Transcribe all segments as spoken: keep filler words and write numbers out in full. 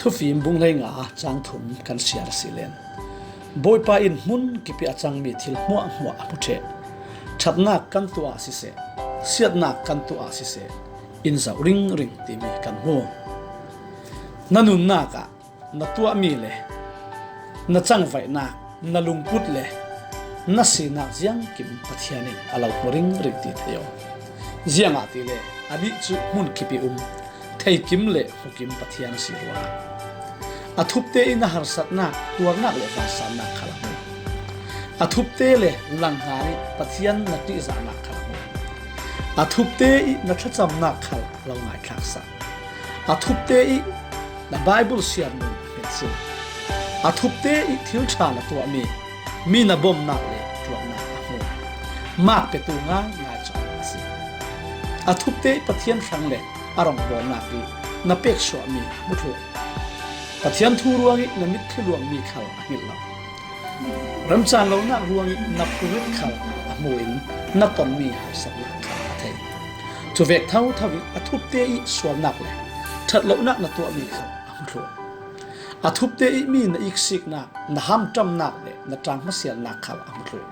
Thufim bung hleinga chang thum kan siar a si len. Bawipa in hmun kipi a cangmi thil hmuahhmuah a hmu ṭheh. Ṭhatnak kan tuah a siseh, siatnak kan tuah a siseh, in zauh ringring timi kan hmu. Na nunnak ah na tuahmi le na cangvaihnak, na lungput le na sinak ziangkim Pathian in a lo hmu ringring ti thei aw. Ziangahtile a nih cu hmun kipi um, theikim le hmukim Pathian a si ruangah a thupte ih na harsatnak, tuarnak le vansannak khal a hmu. A thupte le langhnga nih Pathian na ṭihzahnak khal a hmu. A thupte ih na thlacamnak khal a lo ngaithlaksak. A thupte ih na Baibal siar nun a hmet sin. A thupte ih thil ṭha na tuahmi, mi na bawmnak le ṭuannak a hmu. Maak petu ngaingai cawk a si. A thupte ih Pathian hrang le a rawngbawlnak ih na peksuahmi hmu thluh. Pathian thu ruangih na mitthli luangmi khal a hngilh lo. Remcang lonak ruangih na phurrit khal a hmu in na tonmi harsatnak khal a thei. Cuvek thotho ih a thupte ih sualnak le ṭhat lonak na tuahmi khal a hmu thluh. A thupte ih mi na iksiknak, na hamṭamnak le na ṭanghmasialnak khal a hmu thluh.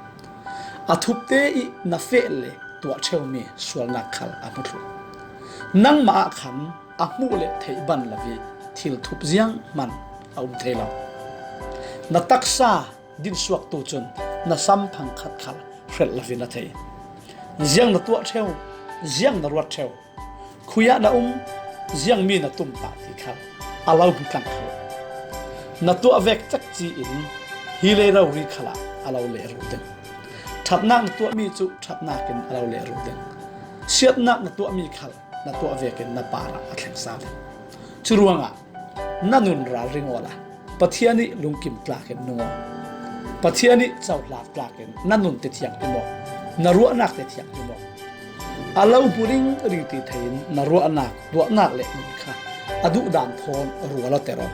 A thupte ih na feh le tuah ṭheumi sualnak khal a hmu thluh. Nangmah ah khan a hmuh le theih ban lo ih thil thup zianghman a um thei lo. Na taksa dinsuaktu cun na samphang khat khal hrelh lo in a thei. Ziang na tuah ṭheu, ziang na ruat ṭheu, khui ah na um, ziangmi na tumtah ti khal a lo hmu tlang kho. Na tuah vek cekci in hi lei rori khalah a lo lehru ding. Ṭhatnak na tuahmi cu ṭhatnak in a lo lehru ding. Siatnak na tuahmi khal na tuah vekin na parah a thleng sal ding. Curuangah na nun ralring awla Pathian ih lungkim tlakin nung aw. Pathian ih cohlan tlakin na nun te thiang tim aw, na ruahnak te thiang tim aw. A lo hmu ringring ti thei in na ruahnak, tuahnak le nun kha a duhdan thawn rual awter aw.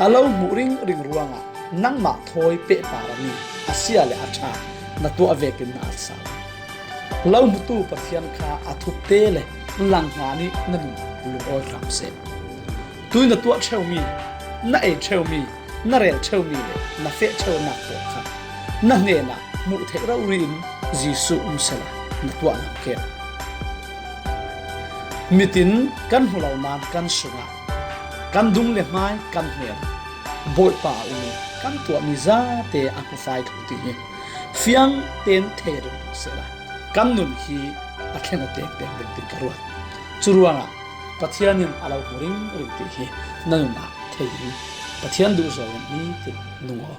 A lo hmuh ringring ruangah nangmah thawi pehpar a mi a sia le a ṭha na tuah vekin na at sal. Lo hmutu Pathian kha a thupte le langhnga nih na nun lungawi hram seh. Tui na tuah ṭheumi, na ei ṭheumi, na rel ṭheumi le na feh ṭheunak pawl kha na hnenah hmuh theih rori in Jesuh um sehla na tuah lam keu. Mitin kan hmu lo nain kan sungah kan dung le hmai kan hmel Bawipa a um ih kan tuahmi zate a hmufai thluh ti hi fiang tein thei ringring sehla kan nun hi a thleng aw tengteng ding ti ka ruat. Curuangah Pathian in a lo hmu ringring ti hi na nun ah thei in Pathian duhzawh in nitin nung aw.